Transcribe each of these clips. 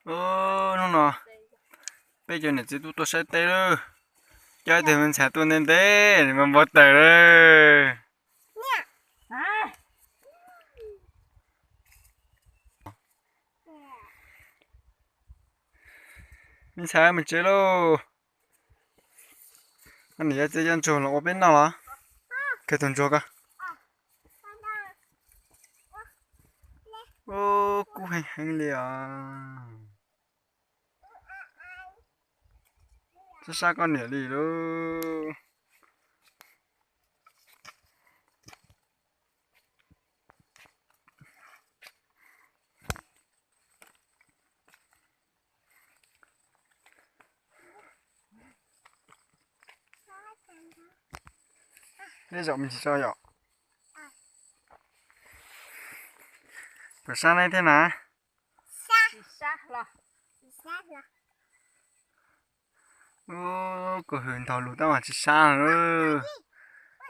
Hnub no peb cov niam txiv tub tuaj saib teb lawm. Coj ib tug me ntxhais tuaj ntev ntev, nws mas npau taws lawm. Me ntxhais mus tsev lauj. Koj niam cov txiv cov ntsuag los ua peb noj los? Khaws tus ntsuag ko. Ub, kub heev heev li os. Sab sab koj niam li lauj. Neb zaum me ntsis tso yom. Puas sab neb thiab na? Ub, kuv hws ntau lus tab mas tsis sab na.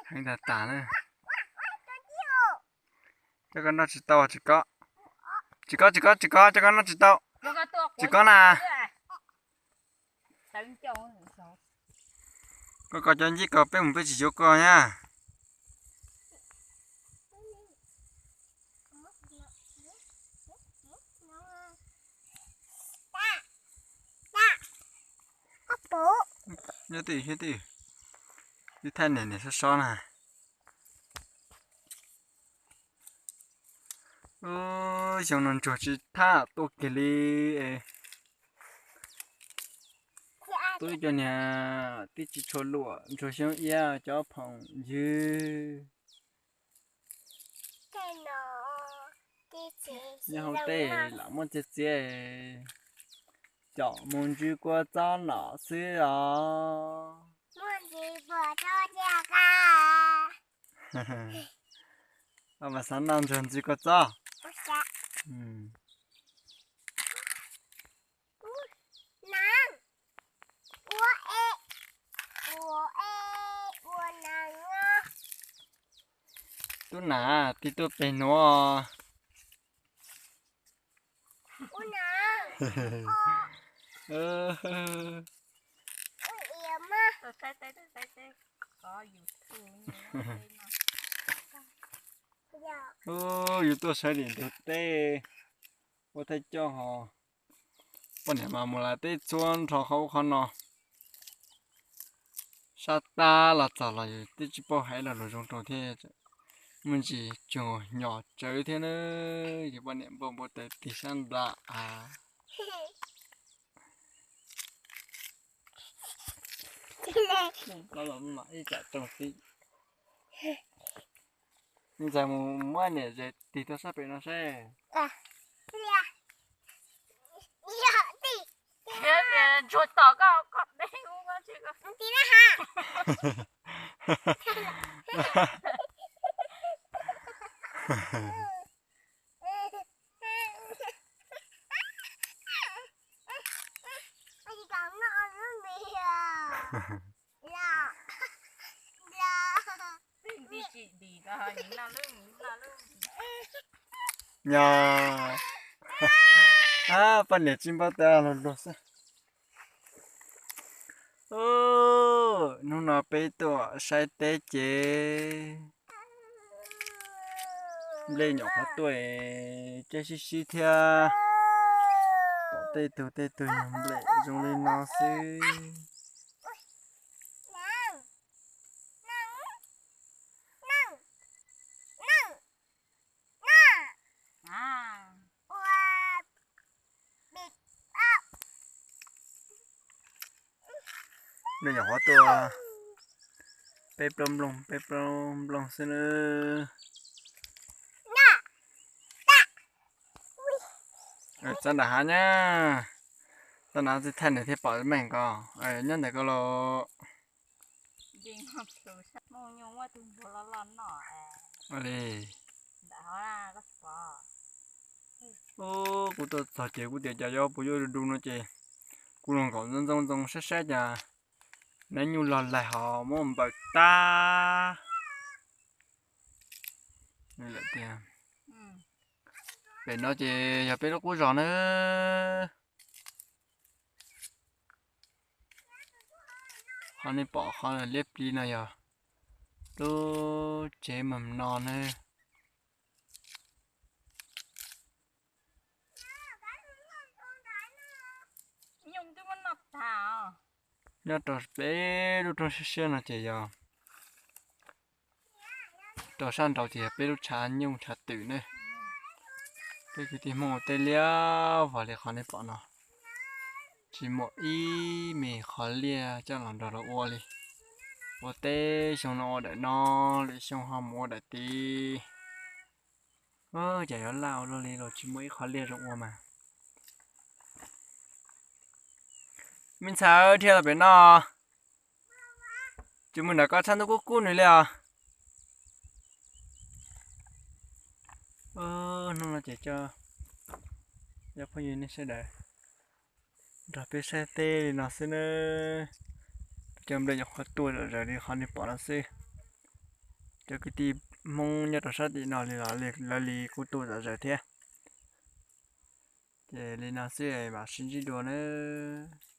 Heev tas tas na. Coj koj noj tsis tau tsis kob. Tsis kob tsis kob tsis kob, coj koj noj tsis tau. Tsis kob na. Koj koj cov ncib ko peb mus peb tsis yuav koj na. Nyob twj ywm, twb thaij niam niam sob sob na. Ub, xyoo no ntsuag tsis thab tuaj kiag li. Tub cov niag tib tsis tshua luam ntsuag xyoob iab cov phoom ywg. Nyob hauv teb lam muab txiav txiav, caum mus ntsw kua txob nom xwb os. Mas xav noj ntsuag ntxw kua txob. Tub nas tig tuaj pem nuav. Ub, yus tuaj sawv daws ntug teb ua thaj coj ho. Poj niam mas mus lav teb txhua nrho qhov ub qhov no. Sab tab los txog los yus twb tsis paub hais los lus zoo rau thiab. Muaj ntsis tsuag nyom tsawv thiab na, yus poj niam npau npau taws tig sab nrad av. Ib tsam rooj xwb. Ntxhais mus muab niam zes tig tuaj sab pem no seb. Ntsuag tom koj, koj deb ua tsi ko. Nyob, poj niam tsis npau taws los luag xwb. Hnub no peb tuaj saib teb ces nplej nyuam qhuav tuaj, cab sib sib thiab. Pom tej tug tej tug nyuag nplej zoo li no xwb. Nplej nyuam qhuav tuaj, peb plaub nplooj, peb plaub nplooj xwb nawb. Txav nram hav nyab, txav nram txij thaij nws thiaj pom meej ko, nyob ntawm ko los. Ua li, kuv tuaj txog ces kuv tias cas yuav puas yuav du du no ces kuv los nkaum ntxoov ntxoov ntxoov saib saib cas neb nyuj log laig ho muab npaws tag. Lawm tias Pem no ces yog peb lub qub zos na. Qhov nej pom qhov liab pliv no yog lub tsev mam no na. Nyob rau peb lub roob siab siab no ces yog rau sab nraud ces yog peb lub tshav nyooj tshav twm ne. Peb kwv tij Hmoob ua teb liab vog li qhov nej pom no, tsis muaj ib me qhov liaj coj los nrog luag ua li. Ua teb xyoo no ua daim no, lwm xyoo ho mus ua daim tid. Cas yuav laj ua luaj li los tsis muaj ib qhov liaj zoo ua mas. Me ntxhais dhia los pem no, tsis mus nram ko tshaj ntuj kub kub nws li os. Hnub no ces coj cov phooj ywg nej sawv daws nrog peb saib teb li no xwb nawb. Cov nplej nyuam qhuav tuaj zom zaws li qhov nej pom no xwb. Cov kwv tij Hmoob nyob rau sab tim no li los lawv li kuj tuaj zom zaws thiab. Ces li no xwb mam sib ntsib dua nawb.